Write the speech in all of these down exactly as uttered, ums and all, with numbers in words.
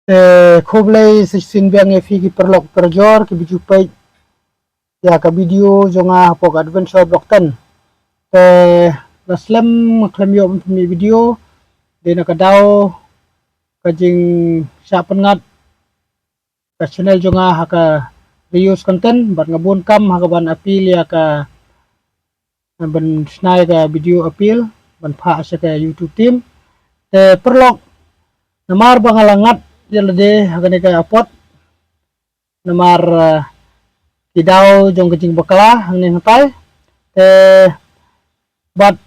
Te khublei shisien biang ïa phi ki paralok parajor kiba ju peit ïa ka video jong nga hapoh ka Adventure Block ten. Te la slem khlem ïoh ban pynmih video, dei na ka daw ka jingshah pynngat ka channel jong nga ha ka reuse content, bad nga bun kam ha ka ban appeal ïa ka, ban shna ïa ka video appeal ban phah sha ka YouTube team. Te paralok, namar ba nga la ngat ïa lade ha kane ka apot, namar, eh, ki daw jong ka jingbakla hangne hangtai. Te bad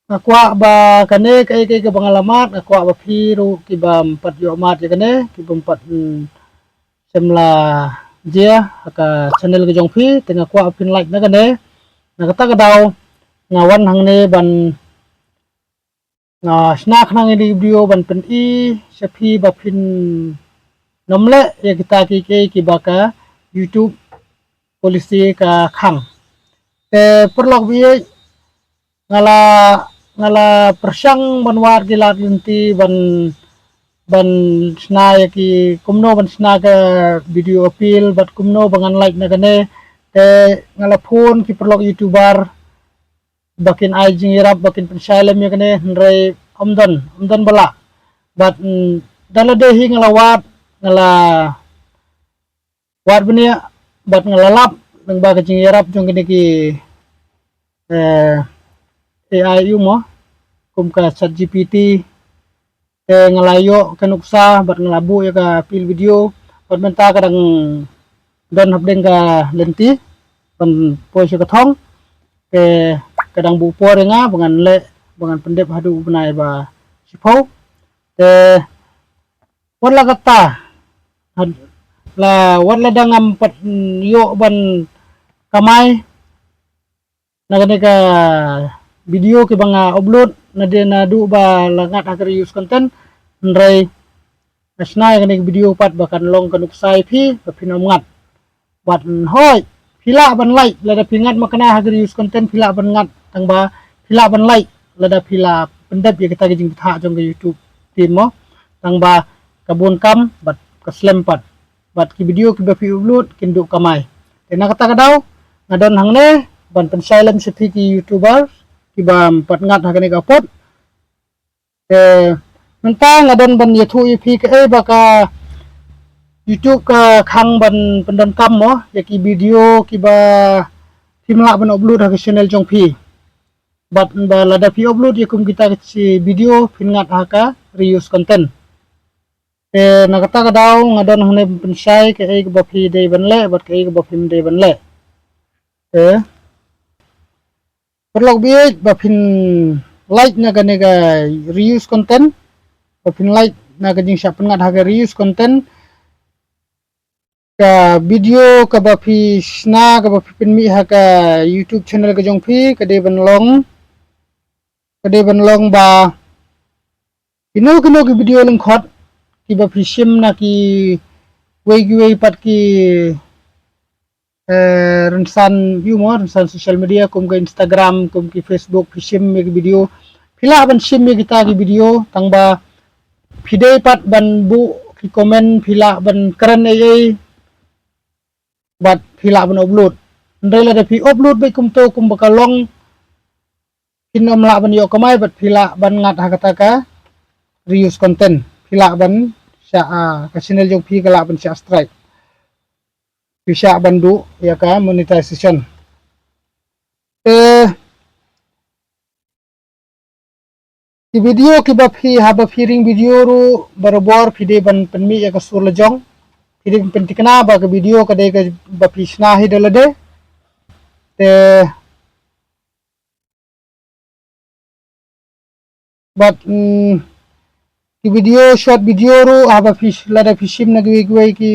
nga kwah ba kane kaei kaei kaba nga la mad, nga kwah ba phi ruh ki bym pat ïoh mad ïa kane, ki bym pat, mm, shem la jia ha ka channel ka jong phi. Te nga kwah ba phin like na kane. Na kata ka daw nga wan hangne ban, nga shna khnang ïa kane ka video ban pyni sha phi ba phin nym leh ïa kita kiei kiei kiba ka YouTube policy ka khang. Te paralok ba ïeit, nga la, nga la pyrshang ban wad ki lad lynti ban, ban shna ïa ki, kumno ban shna ka video appeal bad kumno ba ngan like na kane. Te nga la phone ki paralok YouTuber ba kin ai jingïarap, ba kin pynshai lem ïa kane, hynrei ym don, ym don ba lah. Bad, mm, da lade hi nga la wad, nga la wad bniah bad nga la lap lyngba ka jingïarap jong kine ki, eh, A I ïa u mo, kum ka Chat G P T. Te nga la ïoh ka nuksa bad nga la buh ïa ka appeal video, bad mynta ka dang don hapdeng ka lynti ban poi sha ka thong. Te ka dang buh por ïa nga ba ngan leh, ba ngan pyndep haduh u bnai ba shiphew. Te wat la katta, had-, la wat la dang ngam pat, mm, ïoh ban kamai na kane ka video kiba nga upload, naduh, naduh ba la ngat ha ka reuse content, hynrei nga shna ïa kane ka video pat ba kan long ka nuksa ïa phi ba phin ym ngat. Bad, mm, hooid, phi lah ban like, lada phi ngat makna ha ka reuse content phi lah ban ngat, tang ba phi lah ban like lada phi la pyndep ïa kita ki jingbthah jong ka YouTube team mo, tang ba ka bun kam bad ka slem pat. Bad ki video kiba phi upload kin duh kamai. Te na kata ka daw nga don hangne ban pynshai lem sha phi ki YouTuber kiba ym pat ngat ha kane ka apot. Te mynta nga don ban ïathuh ïa phi kaei ba ka YouTube ka khang ban pyndonkam mo ïa ki video kiba phim lah ban upload ha ka channel jong phi. Bad ba lada phi upload ïa kum kita ki video phin ngat ha ka reuse content. Te na kata ka daw nga don hangne ban pynshai kaei kaba phi dei ban leh bad kaei kaba phim dei ban leh. Te paralok ba ïeit, ba phin like na kane ka reuse content, ba phin like na ka jingshah pynngat ha ka reuse content, ka video kaba phi shna, kaba phi pynmih ha ka YouTube channel ka jong phi, ka dei ban long, ka dei ban long ba kino kino ki video lyngkhot kiba phi shim na kiwei kiwei pat ki, eh, rynsan, ïa u mo, rynsan social media kum ka Instagram, kum ki Facebook, phi shim ïa ki video. Phi lah ban shim ïa kita ki video, tang ba phi dei pat ban buh ki comment, phi lah ban kren ei ei bad phi lah ban upload. Hynrei lada phi upload beit kumto kumba ka long, phin ym lah ban ïoh kamai bad phi lah ban ngat ha kata ka reuse content. Phi lah ban shah, ah, ka channel jong phi ka lah ban shah strike. Phi shah ban duh ïa ka monetization. Te ki video kiba phi, haba phi ring video ruh barabor phi dei ban pynmih ïa ka sur lajong. Phi dei ban pynthikna ba ka video ka dei kaba phi shna hi da lade. Te bad, mm, ki video, short video ruh haba phi sh-, lada phi shim na kiwei kiwei ki,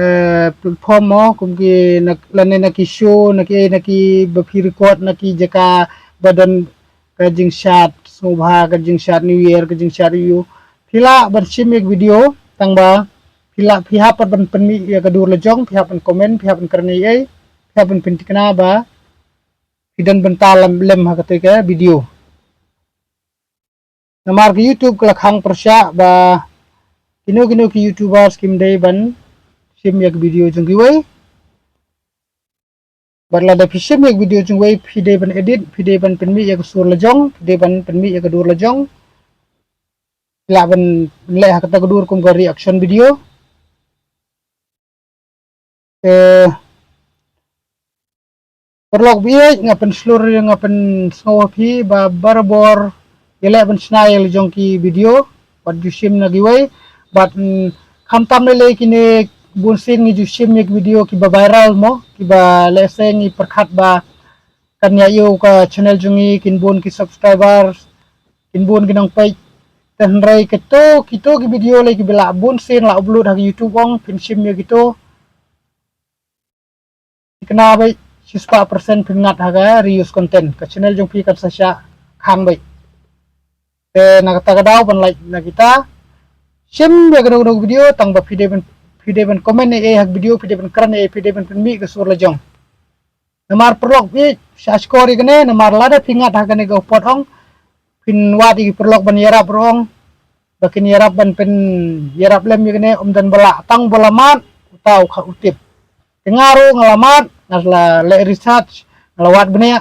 eh, platform mo, kum ki na, lane na ki show, na ki, na kiba phi record na ki jaka ba don ka jingshad sngewbha, ka jingshad New Year, ka jingshad ïa u. Phi lah ban shim ïa ki video, tang ba phi lah, phi hap pat ban pynmih ïa ka dur lajong, phi hap ban comment, phi hap ban kren ei ei, phi hap ban pynthikna ba phi don bynta lem, lem ha kata ka video. Namar ka YouTube ka la khang pyrshah ba kino kino ki YouTubers kim dei ban shim ïa ka video jong kiwei. Bad lada phi shim ïa ka video jong kiwei, phi dei ban edit, phi dei ban pynmih ïa ka sur la jong, phi dei ban pynmih ïa ka dur la jong. Phi lah ban leh ha kata ka dur kum ka reaction video. Eh, paralok baieit, nga pynshlur, nga pynsngew ha phi ba barabor ïaleh ban shna ïa la jong ki video bad ju shim na kiwei. Bad, mm, khamtam lei lei kine, bunsien ngi ju shim ïa ki video kiba viral mo, kiba lehse ngi pyrkhat ba kan ïa ïoh ka channel jong ngi kin bun ki subscribers, kin bun ki nongpeit. Te hynrei kito, kito ki video lei kiba lah bunsien la upload ha ka YouTube ong, phin shim ïa kito. Kane beit shispah percent phin ngat ha ka reuse content, ka channel jong phi kan sa shah khang beit. Te na kata ka daw ban lait na kita, shim ïa kano kano video tang ba phi dei ban, phi dei ban comment ei ei ha ka video, phi dei ban kren ei ei, phi dei ban pynmih ka sur la jong. Namar paralok baieit, sha shkor ïa kane, namar lada phi ngat ha kane ka hapdeng ong, phin wad ïa ki paralok ban ïarap ruh ong, ba kin ïarap ban pynïarap lem ïa kane, ym don ba lah, tang ba la mad uta u kha u tip. Te nga ruh nga la mad, nga la leh research, nga la wad bniah,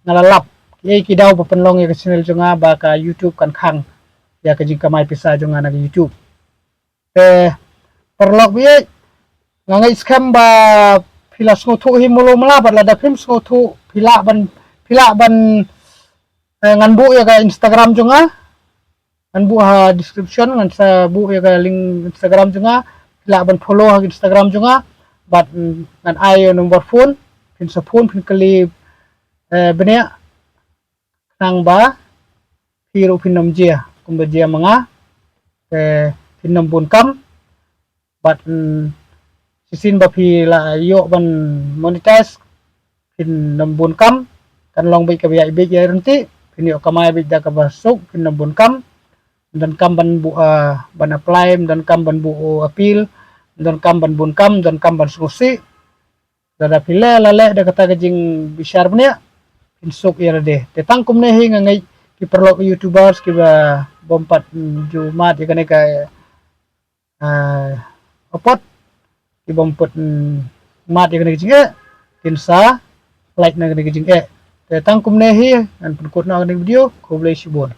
nga la lap kiei ki daw ba pynlong ïa ka channel jong nga ba ka YouTube kan khang ïa ka jingkamai pisa jong nga na ka YouTube. Te paralok baieit, nga ngeit skhem ba phi la sngewthuh hi mulu mala, bad lada phim sngewthuh, phi lah ban, phi lah ban, eh, ngan buh ïa ka Instagram jong nga, ngan buh ha description, ngan sa buh ïa ka link Instagram jong nga, phi lah ban follow ha Instagram jong nga, bad, mm, ngan ai ïa number phone, phin sa phone, phin kylli, eh, bniah, khnang ba phi ruh phin ym jia kumba jia ma nga. Te phin ym bun kam. Bad, mm, shisien ba phi la ïoh ban monetize, phin ym bun kam. Kan long beit kaba ïaid beit ïaid ryntih, phin ïoh kamai beit da kaba suk, phin ym bun kam. Ym don kam ban buh, ah, ban apply, ym don kam ban buh, oh, appeal, ym don kam ban bun kam, ym don kam ban sngewsih. Lada phi leh la leh da kata ka jingbishar bniah, phin suk ïa lade. Te tang kumne hi nga ngeit ki paralok YouTubers kiba bym pat, mm, ju mad ïa kane ka, ah, apot, ki bym pat, mm, mad ïa kane ka jingeh, kin sa lait na kane ka jingeh. Te tang kumne hi, ngan pynkut noh kane ka video, khublei shibun.